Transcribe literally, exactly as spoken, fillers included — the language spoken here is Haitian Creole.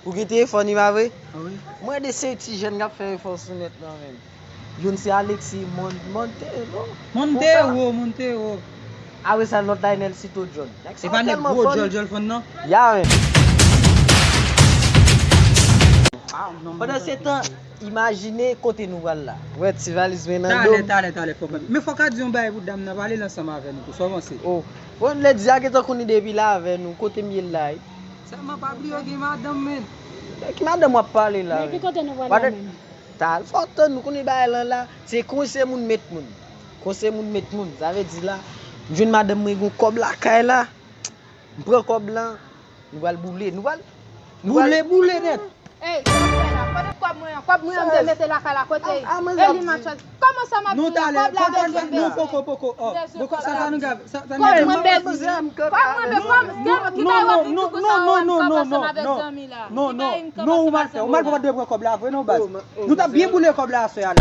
Ou gen telefòn li pa vre? Mwen de se ti jèn k ap fè efò sou nèt lan menm. Youn se Alexis Mon- Montero. Montero, Montero. Apre sa lòt la e Nelsito John. Nèg sa yo tèlman funny. Djòl Djòl funny non? Ya men. Pandan se tan, imajine kote nou pral la. Wè ti valiz mwen nan do m. Talè, talè, talè, fò pa. Men fò ka di yon bagay pou dam nan, pale l ansanm avè nou tou. Sa w panse? Oh. Bon, lè di a gentan konnen depi la avè nou, kote m ye l la wi. Sèlman pa bliye w gen madanm men. Ki madanm w ap pale la menm? Men ki kote nou pral la menm? Ta fò tann nou konnen bagay lan la. Se konse moun met moun. Konse moun met moun. Sa vle di la, m jwenn madanm mwen gen yon kòb lakay la. M pran kòb lan. Nou pral boule. Nou pral. Boule, boule nèt. Ey, sa w fè la? Kote kòb mwen an? Kòb mwen an m te mete lakay la kote l? E li matchòz. Kòman sa m ap di w la? Kòb la bezwen bezwen. Non, talè, non, poko, poko, poko, oh. Bon, sa, sa nou gav, sa, sa nou gav. Kòb mwen bezwen. Kòb mwen bezwen. Kòb mwen bezwen. Ki bay w ap vin di konsa w ap kòb ansanm avèk zanmi la? Non, non, non, ou mal fè, ou mal fè, ou pa t dwe pran kòb la vre non baz. Nou t ap byen boule kòb la aswè a la.